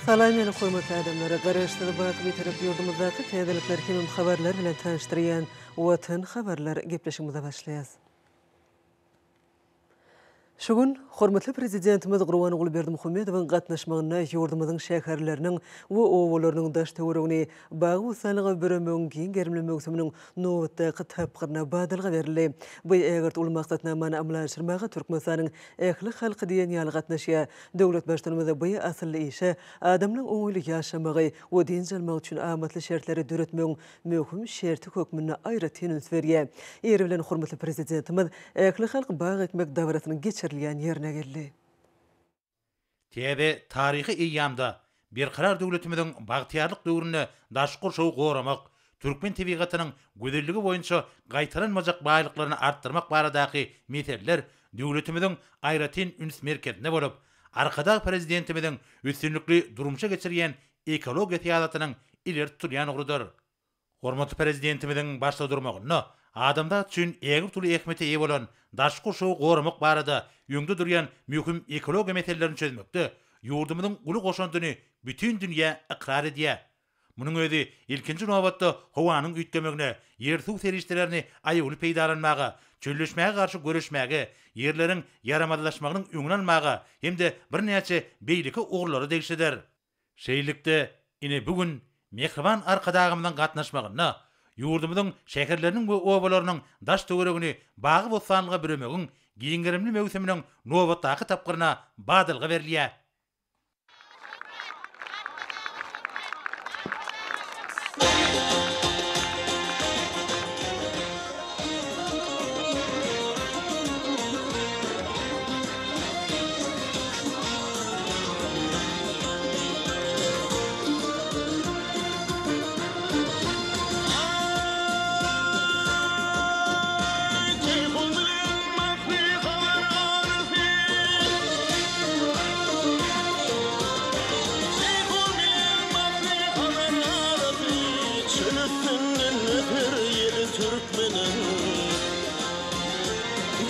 Salam meni hormatly adamlar! Garaşsyz baky Bitarap ýurdumyzdaky täzelikler hemem habarlar bilen tanyşdyrýan Watan habarlar gepleşigimize başlaýas. Şu gün hormatly Prezidentimiz Gurbanguly Berdimuhamedowyň gatnaşmagynda ýurdumyzyň şäherleriniň we obalarynyň daş-töweregini bagy-bossanlyga büremegiň giň gerimli möwsüminiň nobatdaky tapgyryna badalga berildi. Bu ägirt uly maksatnamany amala aşyrmaga Türkmenistanyň ähli halky diýen ýaly gatnaşýar. Döwlet Baştutanymyz bu asylly işe adamlaryň oňaýly ýaşamagy we dynç almagy üçin amatly şertleri döretmegiň möhüm şerti hökmünde aýratyn üns berýär. Ýeri bilen hormatly Prezidentimiz ählihalk bag ekmek dabarasynyň geçirilýän ýerine geldi. Täze taryhy eýýamda Berkarar döwletimiziň bagtyýarlyk döwründe daşky gurşawy goramak, türkmen tebigatynyň gözelligi boýunça gaýtalanmajak baýlyklaryny artdyrmak baradaky meseleler döwletimiziň aýratyn üns merkezinde bolup, Arkadag Prezidentimiziň üstünlikli durmuşa geçirýän ekologiýa syýasatynyň ileri tutulýan ugrudyr. Hormatly Prezidentimiziň başda durmagynda adamzat üçin ägirt uly ähmiýete eýe bolan daşky gurşawy goramak barada öňde durýan möhüm ekologiýa meselelerini çözmekde ýurdumyzyň uly goşandyny bütin dünýä ykrar edýär. Munuň özi, ilkinji nobatda, howanyň üýtgemegine, ýer-suw serişdelerini aýawly peýdalanmaga, çölleşmäge garşy göreşmäge, ýerleriň ýaramazlaşmagynyň öňüni almaga hem-de birnäçe beýleki ugurlara degişlidir. Şeýlelikde, ine bu gün mähriban Arkadagymyzyň gatnaşmagynda ýurdumyzyň şäherleriniň we obalarynyň daş-töweregini bagy-bossanlyga büremegiň giň gerimli möwsüminiň nobatdaky tapgyryna badalga berilýär.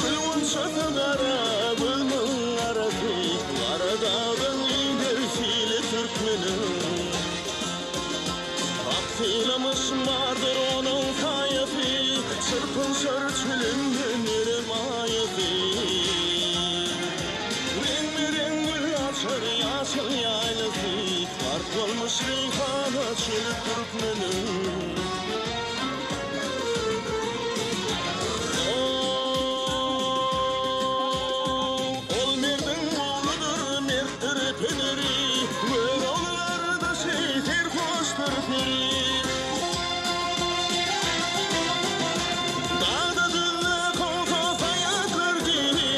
Gül gara gözümiň garasy, Gara dagdan gider sili türkmeniň. Hak sylamyş bardyr onuň saýasy, Çyrpynşar çölünde nerem aýasy. Reňbe-reň gül açar ýaşyl ýaýlasy, Gark bolmuş reýhana çöli türkmeniň. Ol merdiň ogludyr, mertdir pederi, Görogly gardaşy, serhoşdyr peri. Dagda-düzde kowsa saýatlar dini,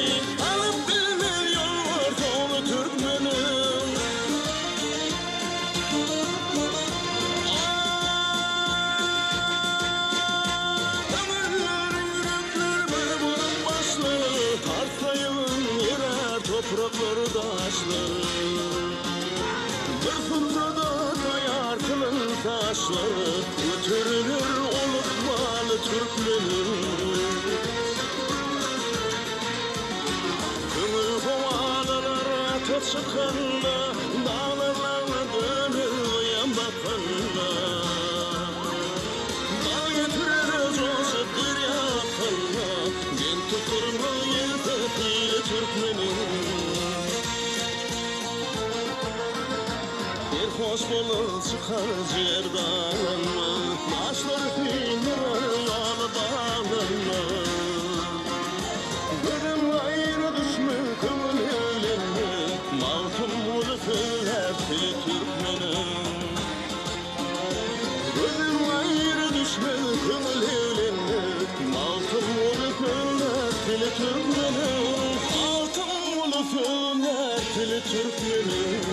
Alyp bilmez ýolbars ogly türkmeniň. Köňüller, ýürekler bir bolup başlar, Partlaýyň erär topraklar, daşlar. Bir pursada taýar kylynsa aşlar, Göteriler ol ykbaly türkmeniň. Köňül howalalar ata çykanda, Daglar lagla döner gyýa bakanda. Bal getirer joşup derýa akanda, Gel tutdurma ýelse pili türkmeniň. Serhoş bolar çykar jiger dalanma, Daşlar syndyrar ýaly baglanma. Gözüm gaýra düşme, köňül eglenme, Magtymguly sözlär tili türkmeniň. Gözüm gaýra düşme, köňül eglenme, Magtymguly sözlär tili türkmeniň. Magtymguly sözlär tili türkmeniň.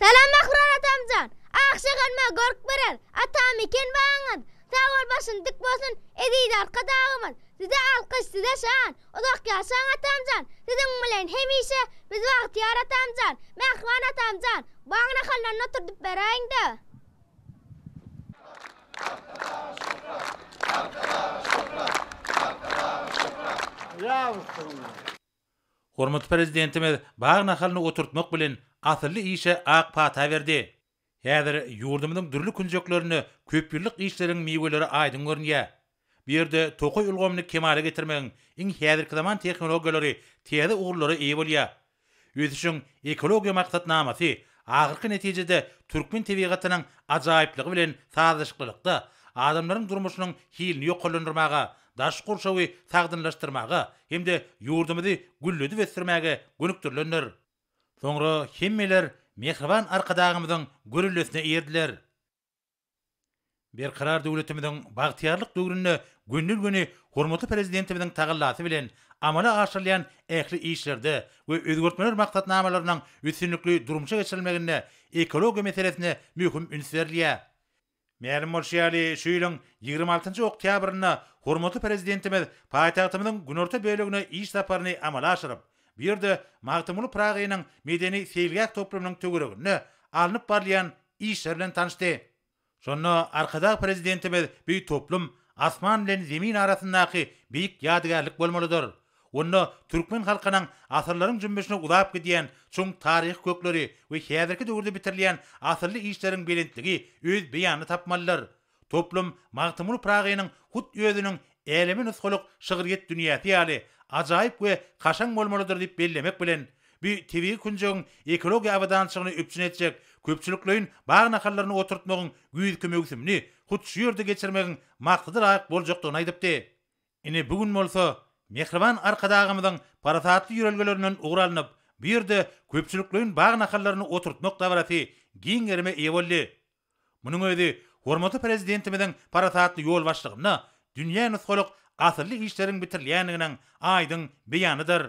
Salam Mähriban atamjan! Ak şäher maňa görk berer, Atam eken bagyňyz! Sag bol başyň dik bolsun, Eziz Arkadagymyz! Size alkyş, size şan! Uzak ýaşaň atamjan! Siziň bilen hemişe biz bagtyýar atamjan! Mähriban atamjan! Bag nahallaryny oturdyp beräýiň-dä. Hormatly Prezidentimiz bag nahalyny oturtmak bilen, asylly işe ak pata berdi. Häzir ýurdumyzyň dürli künjeklerinde köpýyllyk işleriň miweleri aýdyň görünýär. Bu ýerde tokaý ulgamyny kemala getirmegiň iň häzirki zaman tehnologiýalary täze ugurlara eýe bolýar. Ösüşiň ekologiýa maksatnamasy ahyrky netijede türkmen tebigatynyň ajaýyplygy bilen sazlaşyklylykda adamlaryň durmuşynyň hilini ýokarlandyrmaga, daşky gurşawy sagdynlaşdyrmaga hem-de ýurdumyzy gülledip ösdürmäge gönükdirilendir. Soňra hemmeler mähriban Arkadagymyzyň göreldesine eýerdiler. Berkarar döwletimiziň bagtyýarlyk döwründe günden-güni hormatly Prezidentimiziň tagallasy bilen amala aşyrylýan ähli işlerde we özgertmeler maksatnamalarynyň üstünlikli durmuşa geçirilmeginde ekologiýa meselesine möhüm üns berilýär. Mälim bolşy ýaly, şu ýylyň 26 oktýabrynda hormatly Prezidentimiz paýtagtymyzyň günorta bölegine iş saparyny amala aşyryp, bu ýerde Magtymguly Pyragynyň medeni-seýilgäh toplumynyň töwereginde alnyp barylýan işler bilen tanyşdy. Şonda Arkadag Prezidentimiz bu toplum asman bilen Zemin arasyndaky beýik ýadygärlik bolmalydyr. Onda türkmen halkynyň asyrlaryň jümmüşine uzap gidýän çuň taryhy kökleri we häzirki döwürde bitirilýän asylly işleriň belentligi öz beýanyny tapmalydyr. Toplum Magtymguly Pyragynyň hut özüniň äleme nusgalyk şygryýet dünýäsi ýaly ajaýyp we kaşaň bolmalydyr diýip bellemek bilen, bu tebigy künjegiň ekologiýa abadançylygyny üpjün etjek köpçülikleýin bag nahallaryny oturtmagyň güýzki möwsümini hut şu ýerde geçirmegiň maksada laýyk boljakdygyny aýdypdy. Ine, bu gün bolsa, mähriban Arkadagymyzyň parasatly ýörelgelerinden ugur alnyp, bu ýerde köpçülikleýin bag nahallaryny oturtmak dabarasy giň gerime eýe boldy. Munuň özi hormatly Prezidentimiziň parasatly ýolbaşçylygynda dünýä nusgalyk asylly işleriň bitirilýändiginiň aýdyň beýanydyr.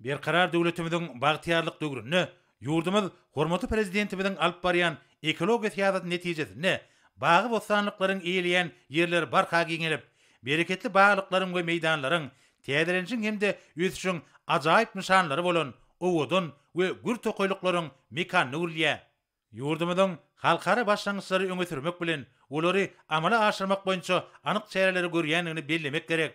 Berkarar döwletimiziň bagtyýarlyk döwründe ýurdumyz hormatly Prezidentimiziň alyp barýan ekologiýa syýasaty netijesinde bagy-bossanlyklaryň eýeleýän ýerleri barha giňelip, bereketli baglyklaryň we meýdanlaryň, täzelenişiň hem-de ösüşiň ajaýyp nyşanlary bolan owadan we gür tokaýlyklaryň mekanyna öwrülýär. Ýurdumyzyň halkara başlangyçlary öňe sürmek bilen, olary amala aşyrmak boýunça anyk çäreleri görýändigini bellemek gerek.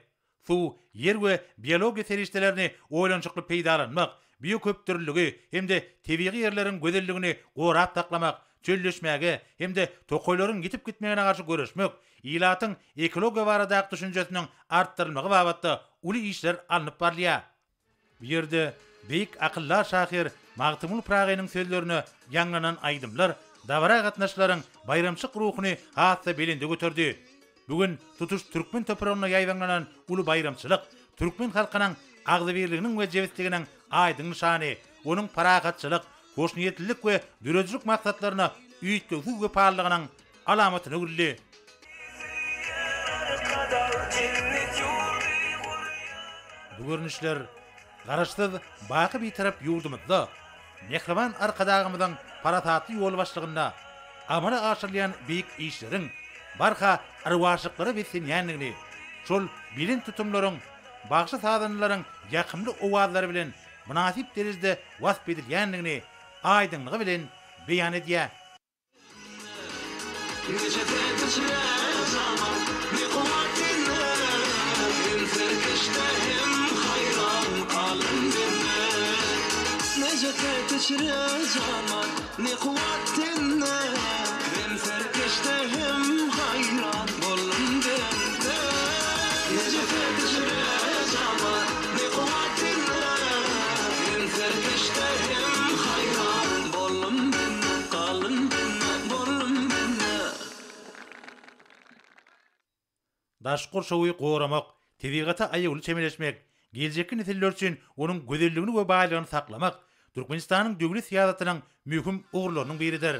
Suw, ýer we biologiýa serişdelerini oýlanyşykly peýdalanmak, bioköpdürlüligi hem-de tebigy ýerleriň gözelligini gorap saklamak, çölleşmäge hem-de tokaýlaryň ýitip gitmegine garşy göreşmek, ilatyň ekologiýa baradaky düşünjesiniň artdyrylmagy babatda uly işler alnyp barylýar. Bu ýerde beýik akyldar şahyr Magtymguly Pyragynyň sözlerine ýaňlanan aýdymlar dabara gatnaşyjylaryň baýramçylyk ruhuny has-da belende göterdi. Bu gün tutuş türkmen topragynda ýaýbaňlanan uly baýramçylyk türkmen halkynyň agzybirliginiň we jebisliginiň aýdyň nyşany, onuň parahatçylyk, hoşniýetlilik we döredijilik maksatlaryna üýtgewsiz wepalylygynyň alamatyna öwrüldi. Bu görnüşler Garaşsyz, baky Bitarap ýurdumyzda mähriban Arkadagymyzyň parasatly ýolbaşçylygynda amala aşyrylýan beýik işleriň barha rowaçlyklara beslenýändigini, şol belent tutumlaryň bagşy-sazandalaryň ýakymly owazlary bilen mynasyp derejede wasp edilýändigini aýdyňlygy bilen beýan edýär. Daşky gurşawy goramak, tebigata aýawly çemeleşmek, geljekki nesiller üçin onuň gözelligini we baýlygyny saklamak Türkmenistanyň döwlet syýasatynyň möhüm ugurlarynyň biridir.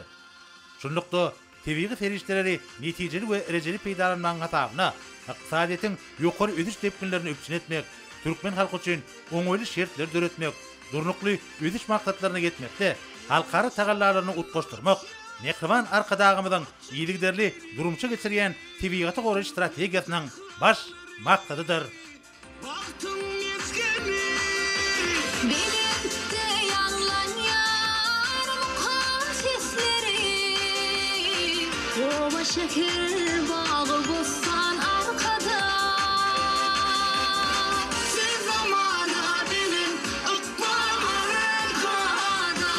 Şunlukda, tebigy serişdeleri netijeli we rejeli peýdalanmagyň hasabyna ykdysadyýetiň ýokary ösüş depginlerini üpjün etmek, türkmen halky üçin oňaýly şertleri döretmek, durnukly ösüş maksatlaryna ýetmekde halkara tagallalaryny utgaşdyrmak mähriban Arkadagymyzyň yzygiderli durmuşa geçirýän tebigaty goraýyş strategiýasynyň baş maksadydyr. Bagtyň mesgeni. Belentde ýaňlanýar mukam sesiň. Oba-şäher, bagy-bossan arkada. Siz zamana belent ykbal arkada.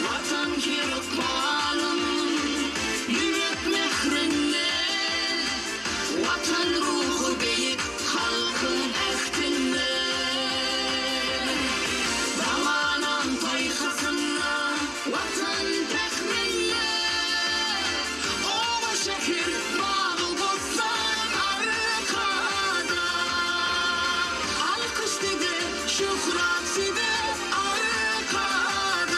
Watan her ykbalyň ýürek mährinde. Watan ruhy beýik halkyň ähtinde. Zamanaň paýhasynda, Watan pähminde. Oba-şäher, bagy-bossan arkada. Alkyş size, şöhrat size, Arkadag!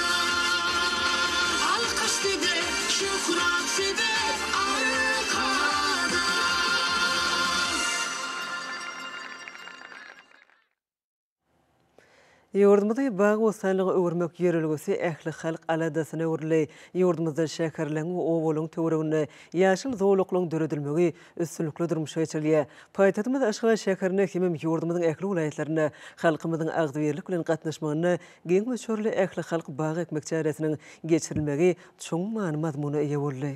Alkyş size, şöhrat size, Arkadag! Ýurdumyzy bagy-bossanlyga öwürmek ýörelgesi ählihalk aladasyna öwrüldi. Ýurdumyzda şäherleň we obalaryň töwereginde ýaşyl zolaklaryň döredilmegi üstünlikli durmuşa geçirilýär. Paýtagtymyz Aşgabat şäherinde hemem ýurdumyzyň ähli welaýatlarynda halkymyzyň agzybirlik bilen gatnaşmagynda giň möçberli ählihalk bag ekmek çäresiniň geçirilmegi çuň many-mazmuna eýe boldy.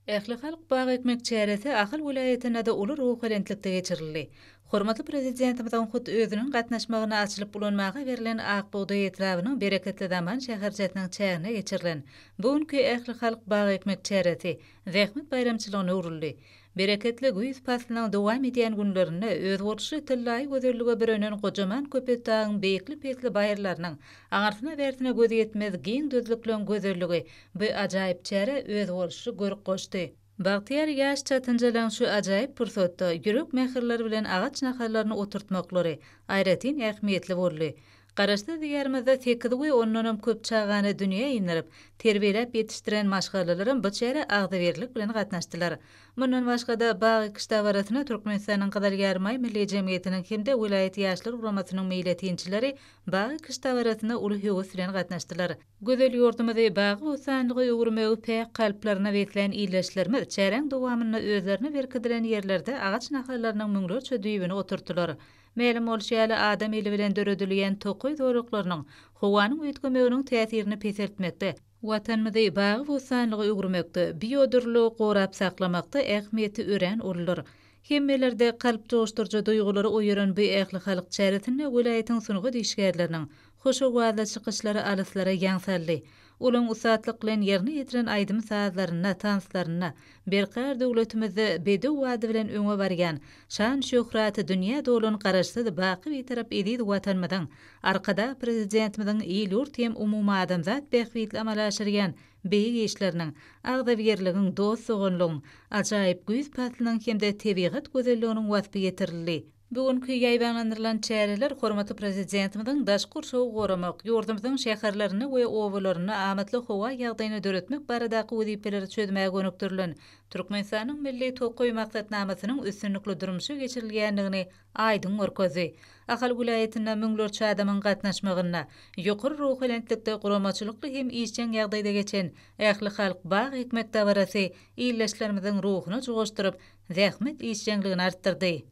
Ählihalk bag ekmek çäresi Ahal welaýatynda-da uly ruhubelentlikde geçirildi. Hormatly Prezidentimiziň hut özüniň gatnaşmagynda açylyp ulanmaga berlen Ak bugdaý etrabynyň Bereketli zaman şäherçesiniň çäginde geçirilen bu günki ählihalk bag ekmek çäresi zähmet baýramçylygyna öwrüldi. Bereketli güýz paslynyň dowam edýän günlerinde özboluşly tyllaýy gözellige bürenen gojaman Köpetdagyň beýikli-pesli baýyrlarynyň aňyrsyna-bärsine gözýetmez giň düzlükleň gözelligi bu ajaýyp çärä özboluşly görk goşdy. Bagtyýar ýaş çatynjalaň şu ajaýyp pursatda ýürek mähirleri bilen agaç nahallaryny oturtmaklary aýratyn ähmiýetli boldy. Garaşsyz Diýarymyzda sekiz we ondanam köp çagany dünýä indirip, terbiýeläp ýetişdiren maşgalalaram bu çärä agzybirlik bilen gatnaşdylar. Mundan başga-da, bag ekiş dabarasyna Türkmenistanyň Gyzyl Ýarymaý Milli jemgyýetiniň hem-de welaýat Ýaşlar guramasynyň meýletinçileri bag ekiş dabarasyna uly höwes bilen gatnaşdylar. Gözel ýurdumyzy bagy-bossanlyga öwürmegi päk kalplaryna beslän ildeşlerimiz çäräň dowamynda özlerine berkidilen ýerlerde agaç nahallarynyň müňlerçe düýbüni oturtdylar. Mälim bolşy ýaly, adam eli bilen döredilýän tokaý zolaklarynyň howanyň üýtgemeginiň täsirini peseltmekde, Watanymyzy bagy-bossanlyga öwürmekde, biodürlüligi gorap saklamakda ähmiýeti örän uludyr. Hemmelerde kalp joşduryjy duýgulary oýaran bu ählihalk çäresinde welaýatyň sungat işgärleriniň hoş owazly çykyşlary alyslara ýaň saldy. Olaň ussatlyk bilen ýerine ýetiren aýdym-sazlarynda, tanslarynda Berkarar döwletimizde bedew ady bilen öňe barýan, şan-şöhraty dünýä dolan Garaşsyz, baky Bitarap eziz Watanymyzyň, Arkadag Prezidentimiziň il-ýurt hem umumadamzat bähbitli amala aşyrýan beýik işleriniň, agzybirligiň, dost-doganlygyň, ajaýyp güýz paslynyň hem-de tebigat gözelliginiň waspy ýetirildi. Bu günki ýaýbaňlandyrylan çäreler hormatly Prezidentimiziň daşky gurşawy goramak, ýurdumyzyň şäherlerinde we obalarynda amatly howa ýagdaýyny döretmek baradaky wezipeleri çözmäge gönükdirilen Türkmenistanyň Milli tokaý maksatnamasynyň üstünlikli durmuşa geçirilýändigini aýdyň görkezdi. Ahal welaýatynda müňlerçe adamyň gatnaşmagynda, ýokary ruhubelentlikde guramaçylykly hem işjeň ýagdaýda geçen ählihalk bag ekmek dabarasy ildeşlerimiziň ruhuny joşduryp, zähmet işjeňligini artdyrdy.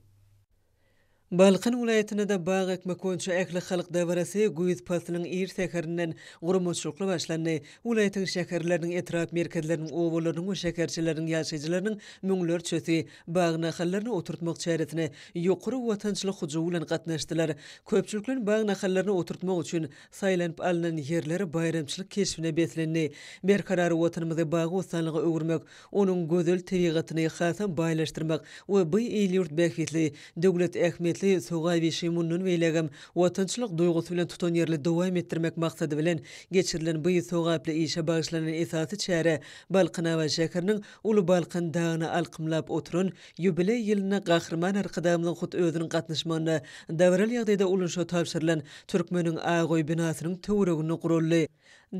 Balkan welaýatynda-da bag ekmek boýunça ählihalk dabarasy güýz paslynyň ir säherinden guramaçylykly başlandy. Welaýatyň şäherleriniň, etrap merkezleriniň, obalarynyň we şäherçeleriniň ýaşaýjylarynyň müňlerçesi bag nahallaryny oturtmak çäresine ýokary watançylyk hyjuwy bilen gatnaşdylar. Köpçülikleýin bag nahallaryny oturtmak üçin saýlanyp alnan ýerler baýramçylyk keşbine beslendi. Berkarar Watanymyzy bagy-bossanlyga öwürmek, onuň gözel tebigatyny hasam baýlaşdyrmak we bu il-ýurt bähbitli, döwlet ähmiýetli sogap işi mundan beýlägem watançylyk duýgusy bilen tutanýerli dowam etdirmek maksady bilen geçirilen bu sogaply işe bagyşlanan esasy çäre Balkanabat şäheriniň Uly Balkan dagyny alkymlap oturan ýubileý ýylynda Gahryman Arkadagymyzyň hut özüniň gatnaşmagynda dabaraly ýagdaýda ulanyşa tabşyrylan Türkmeniň ak öýi binasynyň töwereginde guraldy.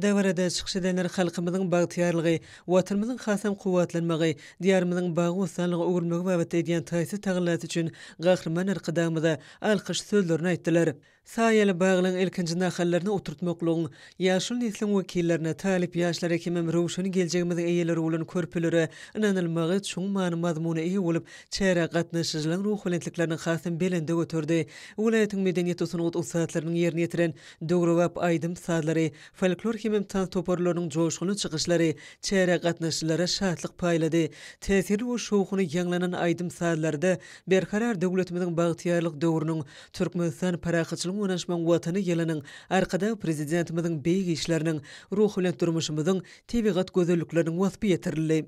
Dabarada çykyş edenler halkymyzyň bagtyýarlygy, Watanymyzyň hasam kuwwatlanmagy, Diýarymyzyň bagy-bossanlyga öwrülmegi babatda edýän taýsyz tagallasy üçin Gahryman Arkadagymyza alkyş sözlerini aýtdylar. Saýaly baglaryň ilkinji nahallaryny oturtmaklygyň ýaşuly nesliň wekillerine, talyp ýaşlara hemem röwşen geljegimiziň eýeleri bolan körpelere ynanylmagy çuň many-mazmuna eýe bolup, çärä gatnaşyjylaryň ruhubelentliklerini hasam belende göterdi. Welaýatyň medeniýet we sungat ussatlarynyň ýerine ýetiren döwrebap aýdym-sazlary, folklor. hemem tans toparlarynyň joşgunly çykyşlary çärä gatnaşyjylara şatlyk paýlady. Täsirli we şowhunly ýaňlanan aýdym-sazlarda Berkarar döwletimiziň bagtyýarlyk döwrüniň, Türkmenistan parahatçylygyň we ynanyşmagyň Watany ýylynyň, Arkadag Prezidentimiziň beýik işleriniň, ruhubelent durmuşymyzyň tebigat gözellikleriniň waspy ýetirildi.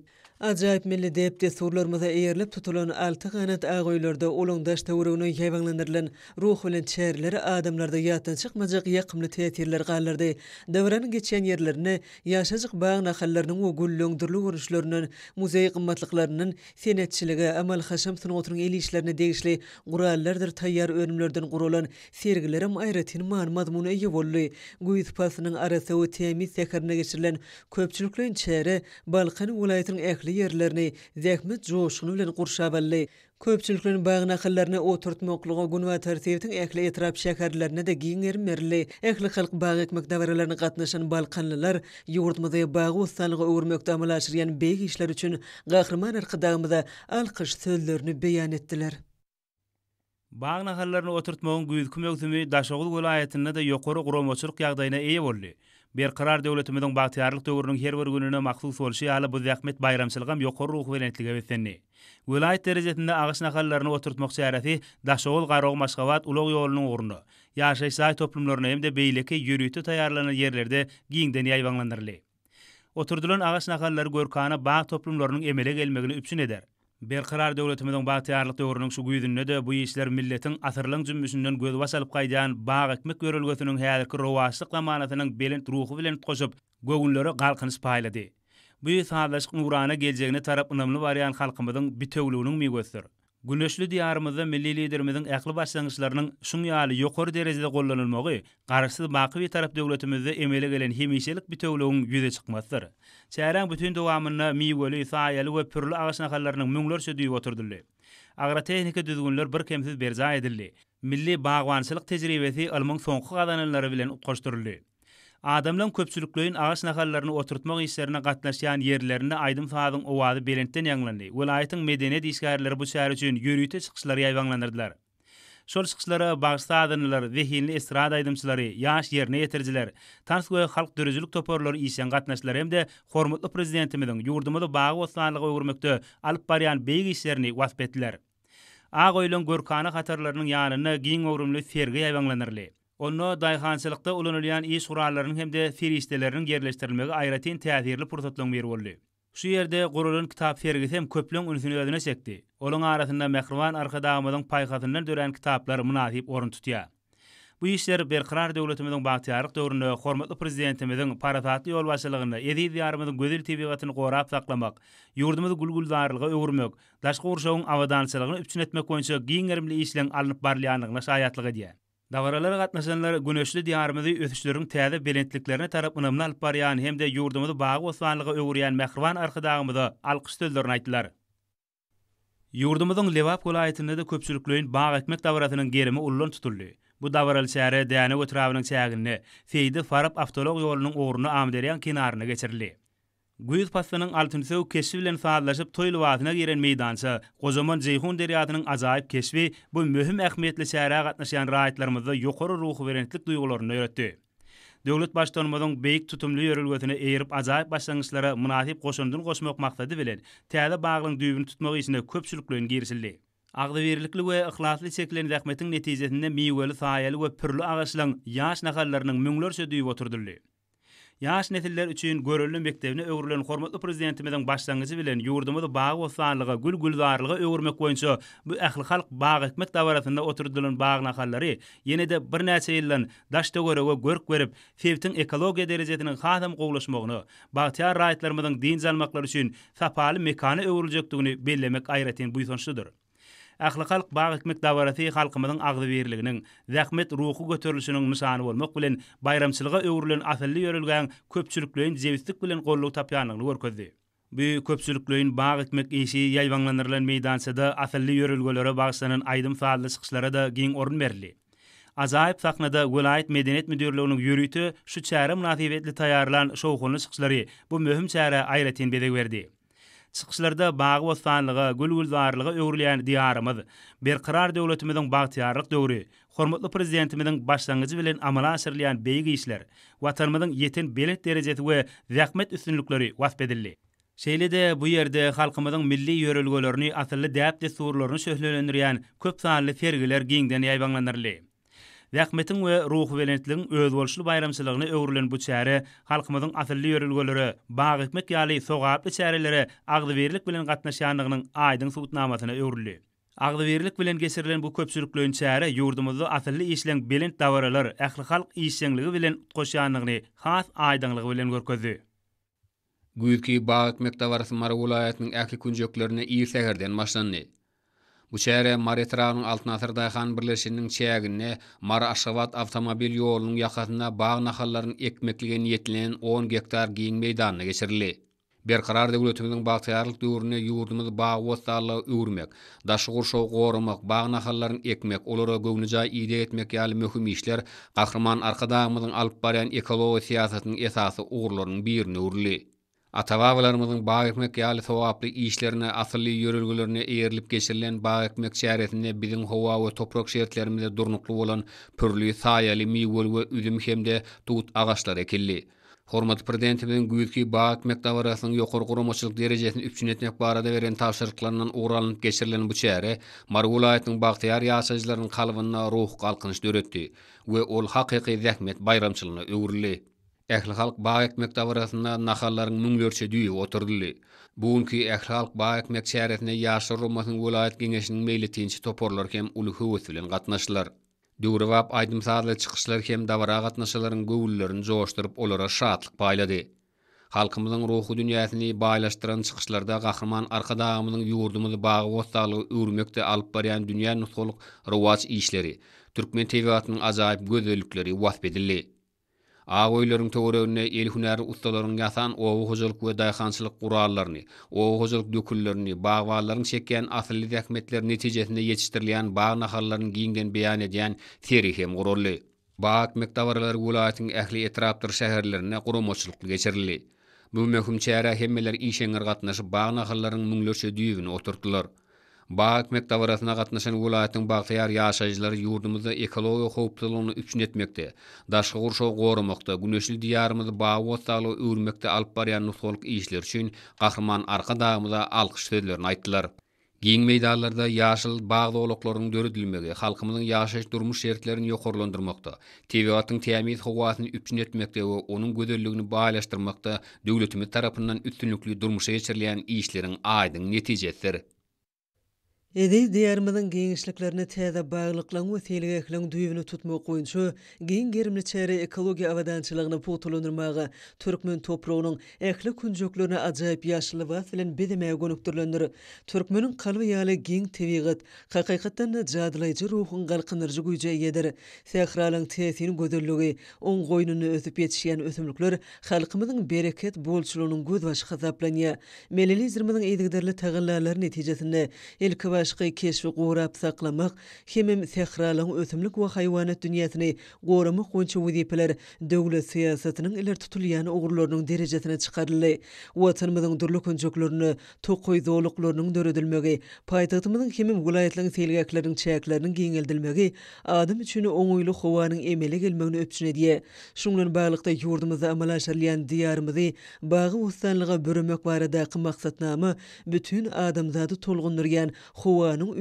Ajaýyp milli däp-dessurlarymyza eýerilip tutulan alty ganat ak öýlerde olaň daş-töweregine ýaýbaňlandyrylan ruhubelent çäreler adamlarda ýatdan çykmajak ýakymly täsirleri galdyrdy. Dabaranyň geçýän ýerlerinde ýaşajyk bag nahallarynyň we gülleň dürli görnüşlerinden, muzeý gymmatlyklaryndan senetçilige, amaly-haşam sungatynyň el işlerine degişli gurallardyr taýýar önümlerden guralan sergilerem aýratyn many-mazmuna eýe boldy. Güýz paslynyň arassa we tämiz säherinde geçirilen köpçülikleýin çäre Balkan welaýatynyň ähli ýerlerini zähmet joşguny bilen gurşap aldy. Köpçülikleýin bag nahallaryny oturtmaklyga günbatar sebitiň ähli etrap-şäherlerinde-de giň gerim berildi. Ählihalk bag ekmek dabaralaryna gatnaşan balkanlylar ýurdumyzy bagy-bossanlyga öwürmekde amala aşyrýan beýik işleri üçin Gahryman Arkadagymyza alkyş sözlerini beýan etdiler. Bag nahallaryny oturtmagyň güýzki möwsümi Daşoguz welaýatynda-da ýokary guramaçylyk ýagdaýyna eýe boldy. Berkarar döwletimiziň bagtyýarlyk döwrüniň her bir gününe mahsus bolşy ýaly bu zähmet baýramçylygam ýokary ruhubelentlige beslendi. Welaýat derejesinde agaç nahallaryny oturtmak çäresi Daşoguz-Garagum-Aşgabat ulag ýolunyň ugrunda, ýaşaýyş jaý toplumlarynda hem-de beýleki ýörite taýýarlanan ýerlerde giňden ýaýbaňlandyryldy. Oturdylan agaç nahallary görkana bag toplumlarynyň emele gelmegini üpjün eder. Berkarar döwletimiziň bagtyýarlyk döwrüniň şu güýzünde-de bu işler milletiň asyrlaň jümmüşinden gözbaş alyp gaýdýan bag ekmek ýörelgesiniň häzirki rowaçlyk zamanasynyň belent ruhy bilen utgaşyp, göwünlere galkynyş paýlady. Bu sazlaşyk nurana geljegine tarap ynamly barýan halkymyzyň bitewüliginiň miwesidir. Güneşli Diýarymyzda milli Liderimiziň ähli başlangyçlarynyň şuň ýaly ýokary derejede gollanylmagy Garaşsyz, baky Bitarap döwletimizde emele gelen hemişelik bitewüligiň ýüze çykmasydyr. Çäräň bütin dowamynda miweli, saýaly we pürli agaç nahallarynyň müňlerçe düýbi oturdyldy. Agrotehniki düzgünler birkemsiz berjaý edildi. Milli bagbançylyk tejribesi ylmyň soňky gazananlary bilen utgaşdyryldy. Adamlaň köpçülikleýin agaç nahallaryny oturtmak işlerine gatnaşýan ýerlerinde aýdym-sazyň owazy belentden ýaňlandy. Welaýatyň medeniýet işgärleri bu çäre üçin ýörite çykyşlary ýaýbaňlandyrdylar. Şol çykyşlara bagşy-sazandalar, zehinli estrada aýdymçylary, ýaş ýerine ýetirijiler, tans we halk döredijilik toparlary işjeň gatnaşdylar hem-de hormatly Prezidentimiziň ýurdumyzy bagy-bossanlyga öwürmekde alyp barýan beýik işlerini wasp etdiler. Ak öýleň görkana hatarlarynyň ýanynda giň göwrümli sergi ýaýbaňlandyryldy. Onda daýhançylykda ulanylýan iş gurallarynyň hem-de serişdeleriniň ýerleşdirilmegi aýratyn täsirli pursatlaryň biri boldy. Şu ýerde guralan kitap sergisi hem köpleň ünsüni özüne çekdi. Olaň arasynda mähriban Arkadagymyzyň paýhasyndan dörän kitaplar mynasyp orun tutýar. Bu işler Berkarar döwletimiziň bagtyýarlyk döwründe hormatly Prezidentimiziň parasatly ýolbaşçylygynda eziz Diýarymyzyň gözel tebigatyny gorap saklamak, ýurdumyzy gül-gülzarlyga öwürmek, daşky gurşawyň abadançylygyny üpjün etmek boýunça giň gerimli işleň alnyp barylýandygyna şaýatlyk edýär. Dabaralara gatnaşanlar güneşli Diýarymyzy ösüşleriň täze belentliklerine tarap ynamly alyp barýan hem-de ýurdumyzy bagy-bossanlyga öwürýän mähriban Arkadagymyza alkyş sözlerini aýtdylar. Ýurdumyzyň Lebap welaýatynda-da köpçülikleýin bag ekmek dabarasynyň gerimi uludan tutuldy. Bu dabaraly çäre Dänew etrabynyň çäginde, Seýdi Farap awtoulag ýolunyň ugrunda Amyderýaň kenarynda geçirildi. Güýz paslynyň altynsöw keşbi bilen sazlaşyp toý lybasyna giren meýdança, gojaman Jeýhun derýasynyň ajaýyp keşbi bu möhüm ähmiýetli çärä gatnaşýan raýatlarymyzda ýokary ruhubelentlik duýgularyny döretdi. Döwlet Baştutanymyzyň beýik tutumly ýörelgesine eýerip ajaýyp başlangyçlara mynasyp goşandyny goşmak maksady bilen täze baglaryň düýbüni tutmak işine köpçülikleýin girişildi. Agzybirlikli we yhlasly çekilen zähmetiň netijesinde miweli, saýaly we pürli agaçlaryň ýaş nahallarynyň müňlerçe düýbi oturdyldy. Ýaş nesiller üçin görelde mekdebine öwrülen hormatly Prezidentimiziň başlangyjy bilen ýurdumyzy bagy-bossanlyga, gül-gülzarlyga öwürmek boýunça bu ählihalk bag ekmek dabarasynda oturdylan bag nahallary ýene-de birnäçe ýyldan daş-töwerege görk berip, sebitiň ekologiýa derejesiniň hasam gowulaşmagyna, bagtyýar raýatlarymyzyň dynç almaklary üçin sapaly mekana öwrüljekdigini bellemek aýratyn buýsançlydyr. Ählihalk bag ekmek dabarasy halkymyzyň agzybirliginiň, zähmet ruhy göterilişiniň nyşany bolmak bilen, baýramçylyga öwrülen asylly ýörelgäň köpçülikleýin jebislik bilen goldaw tapýandygyny görkezdi. Bu köpçülikleýin bag ekmek işi ýaýbaňlandyrylan meýdançada asylly ýörelgelere bagyşlanan aýdym-sazly çykyşlara-da giň orun berildi. Ajaýyp sahnada welaýat medeniýet müdirliginiň ýörite şu çäre mynasybetli taýýarlan şowhunly çykyşlary bu möhüm çärä aýratyn bezeg berdi. Çykyşlarda bagy-bossanlyga, gül-gülzarlyga öwrülýän Diýarymyz, Berkarar döwletimiziň bagtyýarlyk döwri, hormatly Prezidentimiziň başlangyjy bilen amala aşyrylýan beýik işler, Watanymyzyň ýeten belent derejesi we zähmet üstünlikleri wasp edildi. Şeýle-de bu ýerde halkymyzyň milli ýörelgelerini, asylly däp-dessurlaryny şöhlelendirýän köp sanly sergiler giňden ýaýbaňlandyryldy. Zähmetiň we ruhubelentligiň özboluşly baýramçylygyna öwrülen bu çäre halkymyzyň asylly ýörelgelere, bag ekmek ýaly sogaply çärelere agzybirlik bilen gatnaşýandygynyň aýdyň subutnamasyna öwrüldi. Agzybirlik bilen geçirilen bu köpçülikleýin çäre ýurdumyzda asylly işleň belent dabaralar, ählihalk işjeňligi bilen utgaşýandygyny has aýdyňlygy bilen görkezdi. Güýzki bag ekmek dabarasy Mary welaýatynyň ähli künjeklerinde ir säherden başlandy. Bu çäre Mary etrabynyň Altyn asyr daýhan birleşiginiň çäginde Mary-Aşgabat awtomobil ýolunyň ýakasynda bag nahallaryny ekmeklige niýetlenen on gektar giň meýdanda geçirildi. Berkarar döwletimiziň bagtyýarlyk döwründe ýurdumyzy bagy-bossanlyga öwürmek, daşky gurşawy goramak, bag nahallaryny ekmek, olara göwnejaý ideg etmek ýaly möhüm işler Gahryman Arkadagymyzyň alyp barýan ekologiýa syýasatynyň esasy ugurlarynyň birine öwrüldi. Ata-babalarymyzyň bag ekmek ýaly sogaply işlerine, asylly ýörelgelerine eýerilip geçirilen bag ekmek çäresinde biziň howa we toprak şertlerimize durnukly bolan pürli, saýaly, miweli we üzüm hem-de tut agaçlary ekildi. Hormatly Prezidentimiziň güýzki bag ekmek dabarasynyň ýokary guramaçylyk derejesini üpjün etmek barada beren tabşyryklaryndan ugur alnyp geçirilen bu çäre Mary welaýatynyň bagtyýar ýaşaýjylarynyň kalbynda ruhy galkynyş döretdi we ol hakyky zähmet baýramçylygyna öwrüldi. Ählihalk bag ekmek dabarasynda nahallaryň müňlerçe düýbi oturdyldy. Bu günki ählihalk bag ekmek çäresine Ýaşlar guramasynyň welaýat Geňeşiniň meýletinçi toparlary hem uly höwes bilen gatnaşdylar. Döwrebap aýdym-sazly çykyşlar hem dabara gatnaşyjylaryň göwünlerini joşduryp, olara şatlyk paýlady. Halkymyzyň ruhy dünýäsini baýlaşdyran çykyşlarda Gahryman Arkadagymyzyň ýurdumyzy bagy-bossanlyga öwürmekde alyp barýan dünýä nusgalyk rowaç işleri, türkmen tebigatynyň ajaýyp gözellikleri wasp edildi. Ak öýleriň töwereginde el hünärli ussalaryň ýasan oba hojalyk we daýhançylyk gurallaryny, oba hojalyk dökünlerini, bagbanlaryň çekýän asylly zähmetleri netijesinde ýetişdirilýän bag nahallaryny giňden beýan edýän sergi hem guraldy. Bag ekmek dabaralary welaýatyň ähli etrapdyr şäherlerinde guramaçylykly geçirildi. Bu möhüm çärä hemmeler işeňňir gatnaşyp, bag nahallarynyň müňlerçe düýbüni oturtdylar. Bag ekmek dabarasyna gatnaşan welaýatyň bagtyýar ýaşaýjylary ýurdumyzda ekologiýa howpsuzlygyny üpjün etmekde, daşky gurşawy goramakda, güneşli Diýarymyzy bagy-bossanlyga öwürmekde alyp barýan nusgalyk işleri üçin Gahryman Arkadagymyza alkyş sözlerini aýtdylar. Giň meýdanlarda ýaşyl bag zolaklarynyň döredilmegi halkymyzyň ýaşaýyş-durmuş şertlerini ýokarlandyrmakda, tebigatyň tämiz howasyny üpjün etmekde we onuň gözelligini baýlaşdyrmakda döwletimiz tarapyndan üstünlikli durmuşa geçirilýän işleriň aýdyň netijesidir. Eziz Diýarymyzyň giňişliklerini täze baglyklaryň we seýilgähleriň düýbüni tutmak boýunça giň gerimli çäre ekologiýa abadançylygyny pugtalandyrmaga, türkmen topragynyň ähli künjeklerini ajaýyp ýaşyl lybas bilen bezemäge gönükdirilendir. Türkmeniň kalby ýaly giň tebigat, hakykatdan-da, jadylaýjy ruhuň galkyndyryjy güýje eýedir. Sähralaryň täsin gözelligi, oň goýnunda ösüp ýetişýän ösümlikler halkymyzyň bereket bolçulygynyň gözbaşy hasaplanýar. Milli Liderimiziň yzygiderli tagallalary netijesinde ilkibaşky keşbi gorap saklamak hemem sähralaryň ösümlik we haýwanat dünýäsini goramak boýunça wezipeler döwlet syýasatynyň ileri tutulýan ugurlarynyň derejesine çykaryldy. Watanymyzyň dürli künjeklerinde tokaý zolaklarynyň döredilmegi, paýtagtymyzyň hemem welaýatlaryň seýilgähleriniň çäkleriniň giňeldilmegi adam üçin oňaýly howanyň emele gelmegini üpjün edýär. Şunuň bilen baglylykda, ýurdumyzda amala aşyrylýan Diýarymyzy bagy-bossanlyga büremek baradaky maksatnama bütin adamzady tolgundyrýan howanyň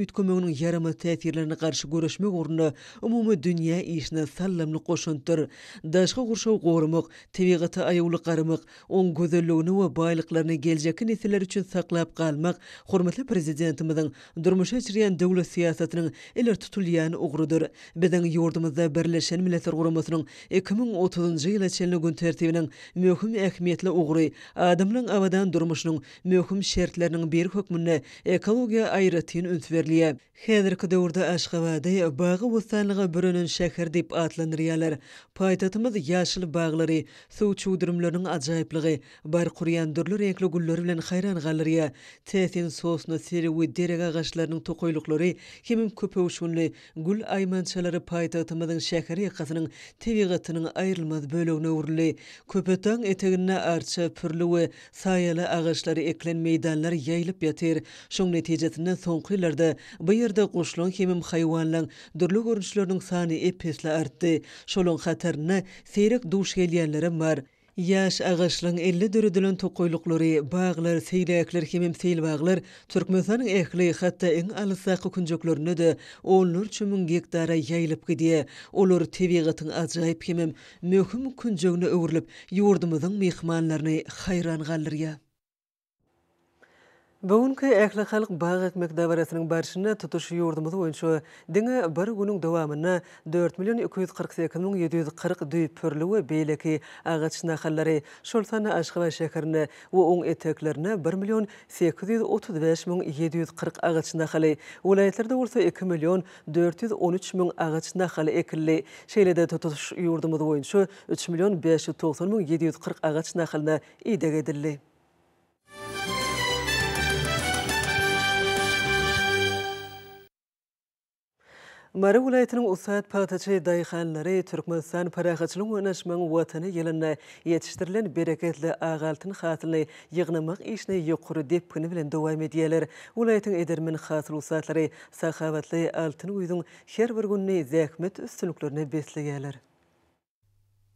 üýtgemeginiň ýaramaz täsirlerine garşy göreşmek ugrunda umumy dünýä işine saldamly goşantdyr. Daşky gurşawy goramak, tebigata aýawly garamak, Oň gözelligini we baýlyklaryny geljekki nesiller üçin saklap galmak hormatly Prezidentimiziň durmuşa geçirýän döwlet syýasatynyň ileri tutulýan ugrudyr. Biziň ýurdumyzda Birleşen Milletler Guramasynyň 2030-njy ýyla çenli gün tertibiniň möhüm ähmiýetli ugry, adamlaryň abadan durmuşynyň möhüm şertleriniň biri hökmünde ekologiýa aýratyn. aýratyn üns berilýär. Häzirki döwürde Aşgabady bagy-bossanlyga bürenen şäher diýip atlandyrýarlar. Paýtagtymyz ýaşyl baglary, suw çüwdürimleriniň ajaýyplygy, bark urýan dürli reňkli gülleri bilen haýran galdyrýar. Täsin sosna, seri we derek agaçlarynyň tokaýlyklary hemem köpöwüşginli gül aýmançalary paýtagtymyzyň şäher ýakasynyň tebigatynyň aýrylmaz bölegine öwrüldi. Köpetdagyň eteginde arça, pürli we saýaly agaçlary ekilen meýdanlar ýaýylyp ýatyr. Şoň netijesinde soňky ýyllarda bu ýerde guşlaň hemem haýwanlaň dürli görnüşleriniň sany ep-esli artdy. Şolaň hatarynda seýrek duş gelýänlerem bar. Ýaş agaçlaryň elde döredilen tokaýlyklary, baglar, seýläkler hemem seýilbaglar Türkmenistanyň ähli, hatda iň alysdaky künjeklerinde-de onlarça müň gektara ýaýylyp gidýär. Olar tebigatyň ajaýyp hemem möhüm künjegine öwrülip, ýurdumyzyň myhmanlaryny haýran galdyrýar. Bu günki ählihalk bag ekmek dabarasynyň barşynda tutuş ýurdumyz boýunça diňe bir günüň dowamynda 4 million 248 müň 740 düýp pürli we beýleki agaç nahallary, şol sanda Aşgabat şäherinde we oň eteklerinde bir million 835 müň 740 agaç nahaly, welaýatlarda bolsa iki million 413 müň agaç nahaly ekildi. Şeýle-de tutuş ýurdumyz boýunça üç million 590 müň 740 agaç nahalyna ideg edildi. Mary welaýatynyň ussat pagtaçy daýhanlary Türkmenistan parahatçylygyň we ynanyşmagyň Watany ýylynda ýetişdirilen bereketli ak altyn hasylyny ýygnamak işini ýokary depgini bilen dowam edýärler. Welaýatyň edermen hasyl ussatlary sahawatly altyn güýzüň her bir gününi zähmet üstünliklerine besleýärler.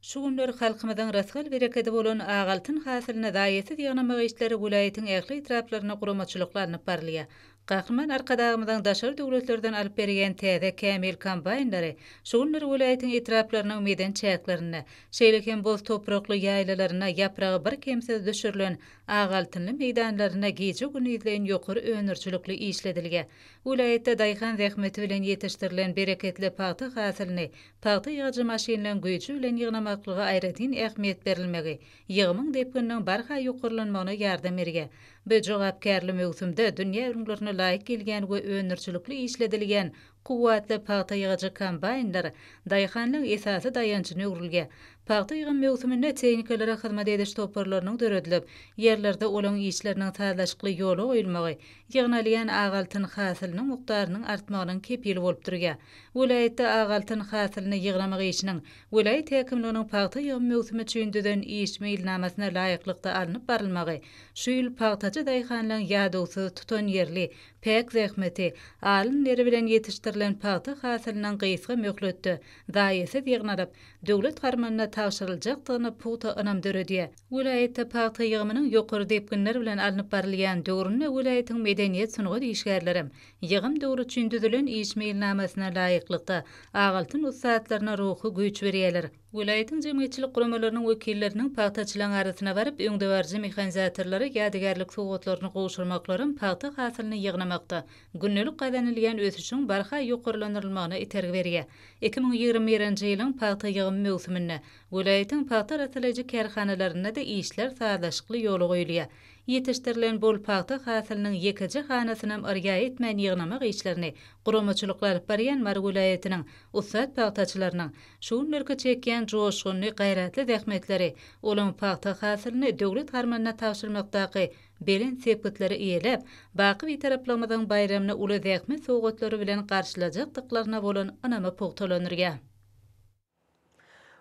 Şu günler halkymyzyň rysgal-berekedi bolan ak altyn hasylyny zaýasyz ýygnamak işleri welaýatyň ähli etraplarynda guramaçylykly alnyp barylýar. Gahryman Arkadagymyzyň daşary döwletlerden alyp berýän täze kämil kombaýnlary şu günler welaýatyň etraplarynyň meden çäklerinde, şeýle hem boz toprakly ýaýlalarynda ýapragy birkemsiz düşürilen ak altynly meýdanlarynda gije-gündizleýin ýokary öndürijilikli işledilýär. Welaýatda daýhan zähmeti bilen ýetişdirilen bereketli pagta hasylyny pagta ýygyjy maşynlaryň güýji bilen ýygnamaklyga aýratyn ähmiýet berilmegi, ýygymyň depgininiň barha ýokarlanmagyna ýardam berýär. Bu jogapkärli möwsümde dünýä ülňülerine laýyk gelýän we öndürijilikli işledilýän kuwwatly pagta ýygyjy kombaýnlar daýhanlaryň esasy daýanjyna öwrülýär. Pagta ýygym möwsüminde tehnikalara hyzmat ediş toparlarynyň döredilip, ýerlerde olaryň işleriniň sazlaşykly ýola goýulmagy ýygnalýan ak altyn hasylynyň mukdarynyň artmagynyň kepili bolup durýar. Welaýatda ak altyn hasylyny ýygnamak işiniň welaýat häkimliginiň pagta ýygym möwsümi üçin düzen iş meýilnamasyna laýyklykda alnyp barylmagy şu ýyl pagtaçy daýhanlaryň ýadawsyz, tutanýerli, päk zähmeti, alyn deri bilen ýetişdirilen pagta hasylynyň gysga möhletde, zaýasyz ýygnalyp, döwlet harmanyna tabşyryljakdygyna pugta ynam döredýär. Welaýatda pagta ýygymynyň ýokary depginler bilen alnyp barylýan döwründe welaýatyň medeniýet-sungat işgärlerem ýygym döwri üçin düzülen iş meýilnamasyna laýyklykda, ak altyn ussatlaryna ruhy güýç berýärler. Welaýatyň jemgyýetçilik guramalarynyň wekilleriniň pagtaçylaryň arasyna baryp, öňdebaryjy mehanizatorlara ýadygärlik sowgatlaryny gowşurmaklaram pagta hasylyny ýygnamakda gündelik gazanylýan ösüşiň barha ýokarlandyrylmagyna itergi berýär. 2021-nji ýylyň pagta ýygymy möwsüminde Welaýatyň pagta arassalaýjy kärhanalarynda-da işler sazlaşykly ýola goýulýar. Ýetişdirilen bol pagta hasylynyň ýekeje hanasynam yrýa etmän ýygnamak işlerini guramaçylykly alyp barýan Mary welaýatynyň ussat pagtaçylarynyň şu günlerki çekýän joşgunly, gaýratly zähmetleri olaň pagta hasylyny döwlet harmanyna tabşyrmakdaky belent sepgitleri eýeläp, baky Bitaraplygymyzyň baýramyny uly zähmet sowgatlary bilen garşylajakdyklaryna bolan ynamy pugtalandyrýar.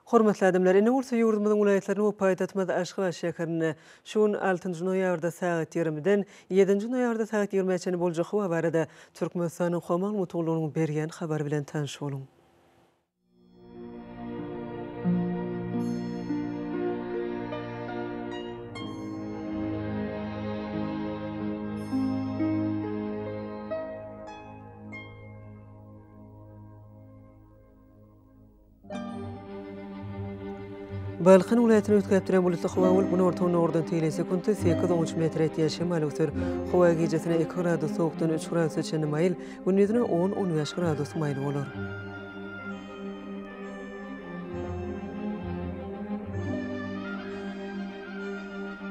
Hormatly adamlar, indi bolsa ýurdumyzyň welaýatlarynda we paýtagtymyz Aşgabat şäherinde şu gün altynjy noýabrda sagat ýigrimiden ýedinji noýabrda sagat ýigrimä çenli boljak howa barada Türkmenistanyň Howa maglumat gullugynyň berýän habary bilen tanyş boluň. Balkan welaýatyny üýtgäp duran bulutly howa bolup, günorta-günordan tegelek sekuntda sekiz-on üç metr etýän şemal öwser. Howa gijesine iki gradus sowukdan üç gradusa çenli maýyl, gündizine on-on bäş gradus maýyl bolar.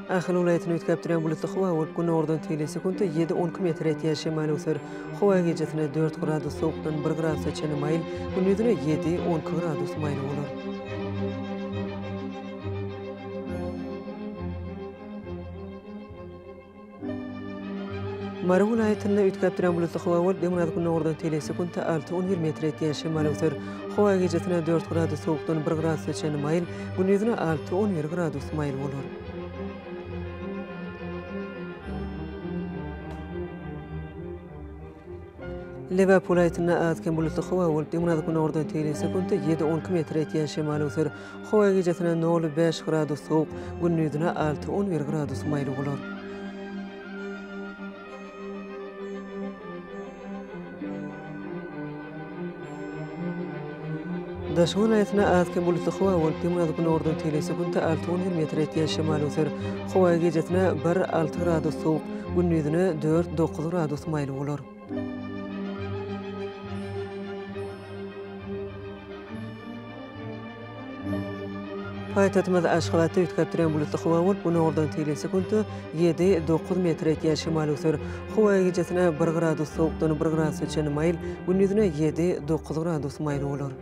Ahal welaýatynda üýtgäp durýan bulutly howa bolup, günordan tegelek sekuntda ýedi, 12 metr ýetýän şemal öwser. Howa gijesine dört gradus sowukdan bir gradusa çenli maýyl, gündizine ýedi, 12 gradus maýyl bolar. Mary welaýatynda üýtgäp durýan bulutly howa bolup, demirgazyk-gündogardan tegelek sekuntda alty, 11 metr ýetýän şemal öwser. Howa gijesine dört gradus sowukdan bir gradusa çenli maýyl, gündizine alty, 11 gradus maýyl bolar. Lebap welaýatynda az-kem bulutly howa bolup, demirgazyk-günordan tegelek sekuntda ýedi, 12 metr ýetýän şemal öwser. Howa gijesine nol, bäş gradus sowuk, gündizine alty, 11 gradus maýyl bolar. Daşoguz welaýatynda az-kem bulutly howa bolup, demirgazyk-günordan tegelek sekuntda alty, 11 metr ýetýän şemal öwser. Howa gijesine bir, alty gradus sowuk, gündizine dört, dokuz gradus maýyl bolar. Paýtagtymyz Aşgabatda üýtgäp durýan bulutly howa bolup, günordan tegelek sekuntda ýedi, dokuz metr ýetýän şemal öwser. Howa gijesine bir gradus sowukdan bir gradusa çenli maýyl, gündizine ýedi, dokuz gradus maýyl bolar.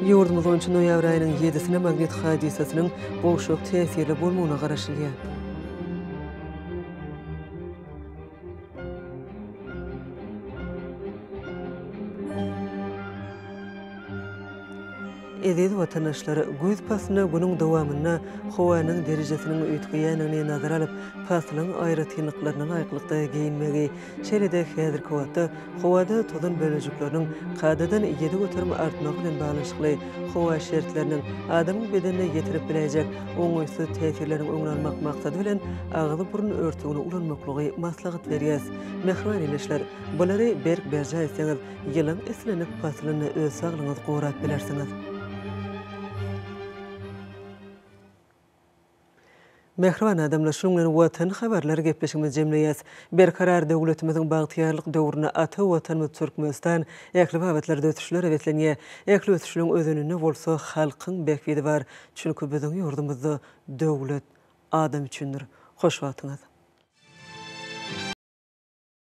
Ýurdumyz boýunça noýabr aýynyň ýedisine magnit hadysasynyň gowşak täsirli bolmagyna garaşylýar. Eziz watandaşlar, güýz paslynda günüň dowamynda howanyň derejesiniň üýtgeýändigini nazara alyp, paslyň aýratynlyklaryna laýyklykda geýinmegi, şeýle-de häzirki wagtda howada tozan bölejikleriniň kadadan 7% artmagy bilen baglanyşykly howa şertleriniň adamyň bedenine ýetirip biläýjek oňaýsyz täsirleriniň öňüni almak maksady bilen agyz-burun örtügini ulanmaklygy maslahat berýäs. Mähriban ildeşler, bulary berk berjaý etseňiz, Ýylyň islendik paslynda öz saglygyňyzy gorap bilersiňiz. Mähriban adamlar, şunuň bilen Watan habarlary gepleşigimizi jemleýäs. Berkarar döwletimiziň bagtyýarlyk döwründe ata Watanymyz Türkmenistan ähli babatlarda ösüşlere beslenýär. Ähli ösüşleriň özeninde bolsa halkyň bähbidi bar. Çünki biziň ýurdumyzda döwlet adam üçindir. Hoş wagtyňyz!